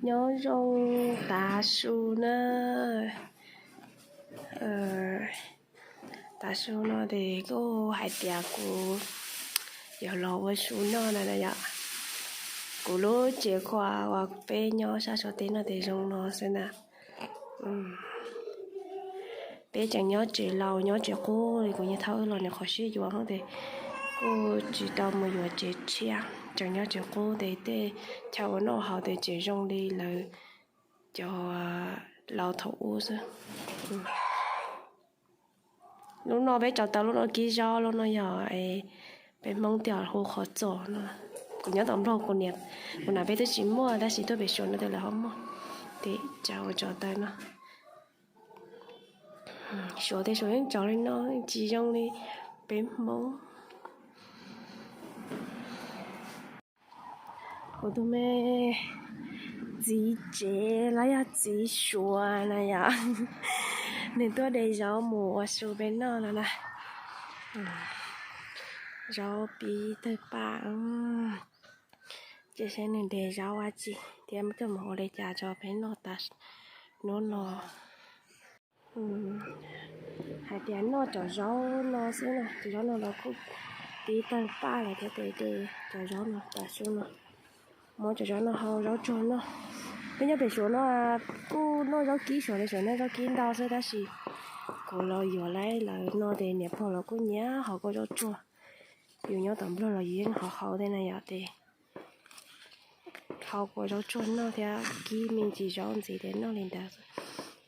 Nyob zoo tav su na. Tav su no ces kuj hais tias kuv yuav los ua su noj na yom. Kuv lub tsev khuam uas peb nyob sab Suav teb no ces zoo no xwb na. Peb tseem nyob tsev laus nyob tsev qub li, kuv niag thaub wb los nws qhov siab yuav ces kuj tsis tau mus yuav tsev tshiab, tseem nyob tsev qub ces tej chaw ua noj haus ces tseem zoo li lawv cov laus thaum ub xwb. Lub no peb tso tau lub no kib zaub, lub no yog peb Hmoob tej hu qhov txos no. Kuv nyob tom Nplog kuv niam kuv nam peb twb tsis muaj tab sis tuaj pem Suav no ces lawv ho muaj. Ces tsa ua tso taw no. Suav tej Suav yeej tso li no, tsis zoo li peb Hmoob. Kuv tus me txiv tsev los yog txiv Suav na yom, nws tuaj de zaub mus ua su peb noj no na. Zaub pib tawg paj, cia saib nws de zaub dab tsi thiab coj mus ua li cas tso peb noj tas hnub no. Hais tias noj cov zaub no xwb na, cov zaub no los kuj pib tawg paj lawm thiab ces de cov zaub no tas su no, muab cov zaub no hau zaub tsuag noj. Peb nyob pem Suav no kuj noj zaub kib, Suav li Suav noj zaub kib ntau xwb tab sis kuv los yuav lawv no ces niam pog los kuj nyiam hau kuv zaub tsuag. Yus nyob tom Nplog los yus yeej hau hau tej na yom, ces hau kuv zaub tsuag noj thiab kib me ntsis zaub ntxiv ces noj li ntawd.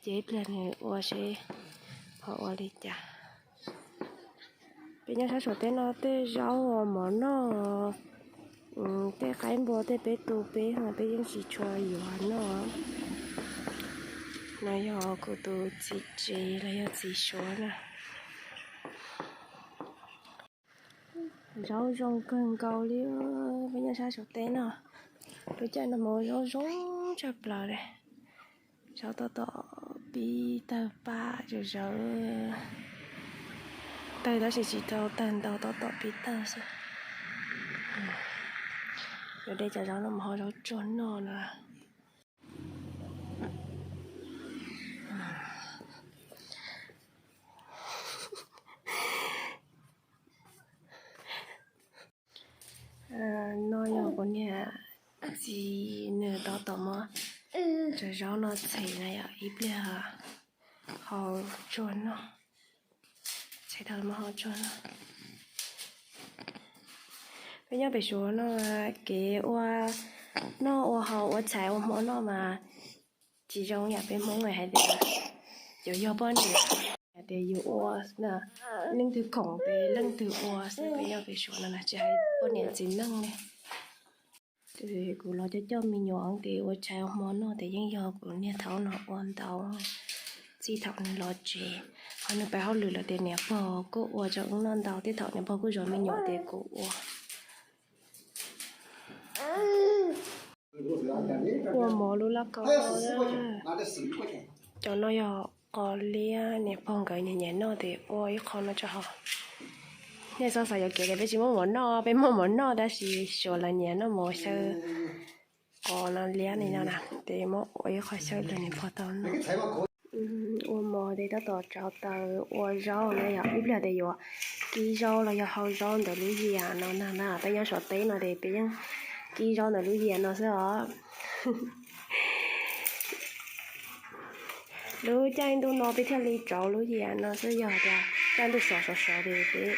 Ces ib pliag nws ua seb ho ua li cas. Peb nyob sab Suav teb no tej zaub mov noj, tej qaib npua tej peb tu peb, peb yeej tsis tshua yuav noj. No yog kuv tus txiv tsev los yog txiv Suav na. Zaub zoo kawg nkaus li, peb nyob sab Suav teb no, lub caij no mas zaub zoo tshaj plaws li. Zaub tab tom pib tawg paj zawv zawv, tawg tab sis tsis tau tawg ntau, tab tom pib tawg xwb. Yuav de cov zaub no mus hau zaub tsuag noj na. No yog kuv niam txiv nws tab tom muab cov zaub no txhev na yom, ib pliag hau tsuag noj. Txhev tau muab hau tsuag noj. Peb nyob pem Suav no kev ua noj ua haus ua tshais ua hmo noj mas tsis zoo yam peb Hmoob hais tias yuav yog poj niam hais tias yus ua, leej twg khoom ces leej twg ua xwb. Peb nyob pem Suav no tsis hais poj niam txiv neej li. Kuv los coj coj me nyuam ces ua tshais ua hmo noj ces yeej yog kuv niag thaub no ua ntau txij thaum nws los tsev. Ho nws pais hauj lwm lawm ces niam pog kuj ua rau wb noj ntau, tej thaum niam pog kuj zov me nyuam ces kuv ua. Ua mov lub laj kau no na. Cov no yog qos liab, niam pog nkawd nyiam nyiam noj ces ua ib qho no rau hauv. Nej txhob xav yuam kev tias peb tsis muaj mov noj, peb muaj mov noj tab sis Suav lawv nyiam noj mov xyaw qos no liab li no na, ces muab ua ib qho xyaw rau niam pog tau noj. Ua mov ces tab tom tsau taws ua zaub na yom, ib pliag ces yuav kib zaub los yog hau zaub ntawm lub yias no na. Peb nyob Suav teb no ces peb yeej kib zaub ntawm lub yias no xwb os. Lub caij ntuj no peb thiaj li tsau lub yias no xwb, yog tias caij ntuj sov sov sov ces peb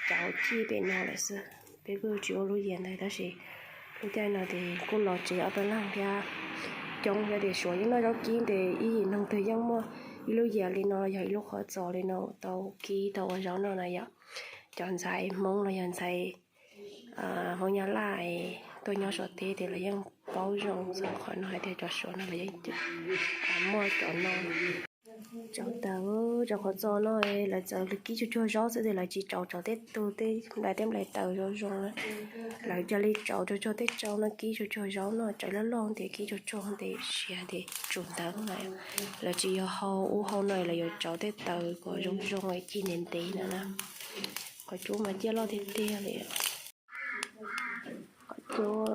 tsau cij pem no lawm xwb. Peb kuj tsis ua lub yias ntawd tab sis lub caij no ces kuj los tsev ob peb leeg thiab coob thiab ces Suav yeej noj zaub kib ntev, ib yim neeg twg yeej muaj ib lub yias li no los yog ib lub qhov txos li no tau kib tau ua zaub noj na yom. Cov ntxhais Hmoob los yog ntxhais Hmoob Nyab Laj tuaj nyob Suav teb ces lawv yeej paub zoo txog qhov no hais tias cov Suav no lawv yeej muaj cov no. Tsau taws, tsau qhov txos no lawv txawm kib tsuag tsuag zaub xwb ces lawv tsis tsau cov tej tug tej nplai tej nplai taws zoo zoo na. Lawv cia li tsau tsuag tsuag tej tsau no, kib tsuag tsuag zaub no, tsau loj loj ces kib tsuag tsuag ces siav ces tsum ntawd na. Lawv tsis yog hau ub hau no, lawv yuav tsau tej taws kom zoo zoo cig ntev ntev na. Qhov cub mas ciaj loj tiag tiag li. Qhov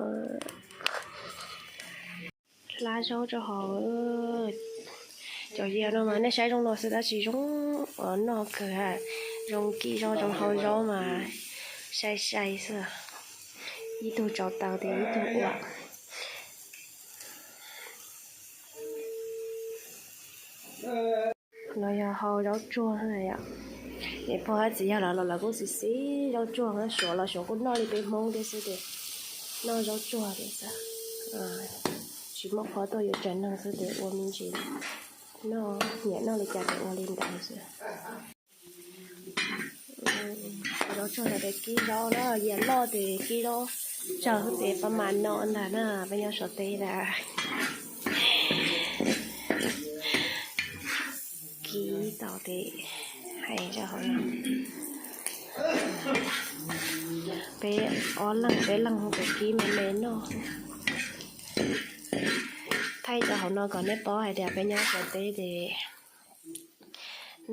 cub Plab zaub rau hauv. Cov yam no mas nej saib zoo no xwb tab sis zoo uas noj kawg, zoo kib zaub zoo hau zaub mas sai sai xwb. Ib tug tso taw tias ib tug ua. No yog hau zaub tsuag na yom. Niam pog thiab txiv yawg lawv los lawv kuj xis xis zaub tsuag, suav los suav kuj noj li peb Hmoob thiab xwb tias noj zaub tsuag tias xwb. Tsis muaj qhov tuaj yuav tsav neeg xwb tias ua me ntsis noj, nyiam noj li cas ces ua li ntawd xwb. Zaub tsuag no ces kib zaub na, yam loj ces kib zaub tsawg xwb ces pab mam no ntag na, peb nyob Suav teb na. Kib tau ces hais rau hauv no. Peb ob leeg peb leeg ces kib me me noj. Thaij rau hauv no kom nej paub hais tias peb nyob Suav teb ces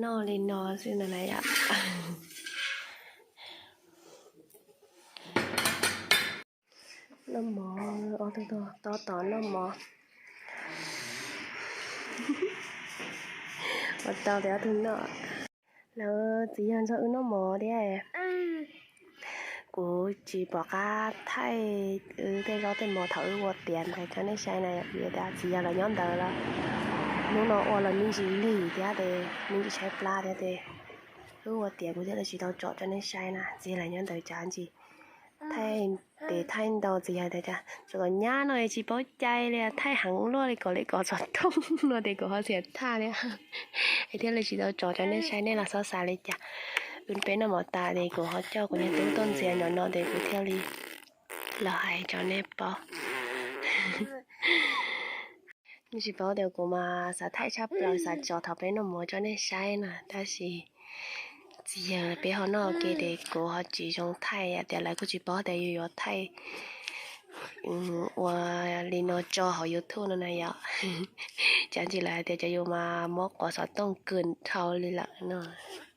noj li no xwb ntag na yom. Noj mov, ob tug tuaj tob tod noj mov. Ua tau tias ob tug noj. Lawv txiv yawg nrog wb noj mov thiab. Kuv tsis pom qab thaij wb tej zaub tej mov thaum wb ua tiav ntawd rau nej saib na, vim tias txiv yawg lawv nyob ntawd los hnub no ua los me ntsis lig thiab ces me ntsis tshaib plab thiab ces wb ua tiav kuv thiaj li tsis tau tsom rau nej saib na. Txiv yawg lawv nyob ntawd cas ntsis thaij, ces thaij ntau txiv yawg tias cas txawm kom nyab no tsis paub cai li, thaij heev luaj li kom li kom xov tooj no ces kuv ho txiav thaj thiab, es thiaj li tsis tau tsom rau nej saib, nej los txhob xav li cas. Wb peb noj mov tas ces kuv ho coj kuv niag tub tuaj ntxias nram no ces kuv thiaj li los hais rau nej paub. Nej tsis paub tias kuv mas xav thaij tshaj plaws xav tso thaum peb noj mov rau nej saib na, tab sis txiv yawg peb ho noj ua ke ces kuv ho tsis zoo thaij, tias lawv kuj tsis paub tias yus yuav thaij ua li no tso hauv YouTube no na yom. Cas ntsis lawv hais tias cov yus mas muab quav xov tooj kws dhau li lawm no,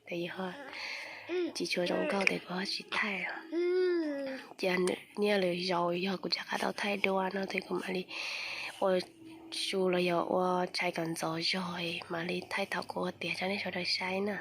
ces yus tsis tshua zoo nkauj ces kuv ho tsis thaij. Cia nyiaj lwm zaus yog kuv rov qab tau thaij dua no ces kuv mam li ua su los yog ua tshais kom ntxov zog mam li thaij thaum kuv ua tiav rau nej sawv daws saib na.